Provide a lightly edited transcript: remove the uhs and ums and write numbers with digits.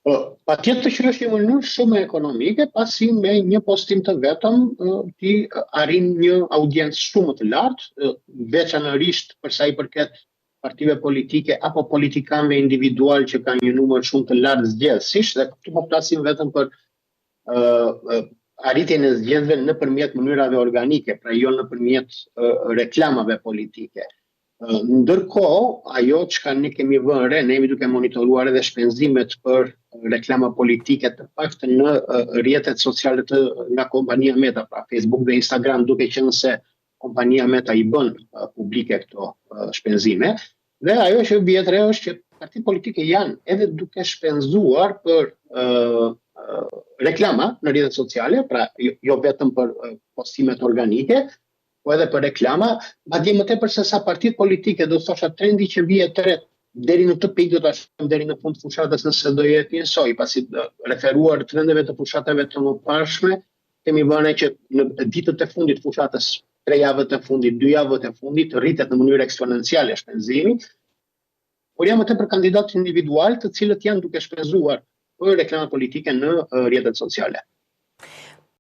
Po, patjetër që është një mënyrë shumë ekonomike, pasi me një postim të vetëm ti arrin një audiencë shumë më të lartë, veçanërisht për sa i përket partive politike apo politikanëve individual që kanë një numër shumë të lartë zgjedhësish dhe këtu po flasim vetëm për uh, arritjen e zgjedhësve nëpërmjet mënyrave organike, pra jo nëpërmjet uh, reklamave politike. Ndërkohë, ajo çka ne kemi vënë re, ne jemi duke monitoruar edhe shpenzimet për reklama politike të paktën në rrjetet sociale të nga kompania Meta, pra Facebook dhe Instagram, duke qenë se kompania Meta i bën publike këto shpenzime. Dhe ajo që vihet re është që partitë politike janë edhe duke shpenzuar për uh, reklama në rrjetet sociale, pra jo, jo vetëm për postimet organike, po edhe për reklama, madje më tepër se sa partitë politike, do të thosha trendi që vihet re deri në këtë pikë do ta shohim deri në fund të fushatës nëse do jetë njësoj, pasi referuar trendeve të fushatave të mëparshme, kemi vënë që në ditët e fundit të fushatës, tre javët e fundit, dy javët e fundit, rritet në mënyrë eksponenciale shpenzimi, por janë më tepër kandidatë individual të cilët janë duke shpenzuar për reklama politike në rrjetet sociale.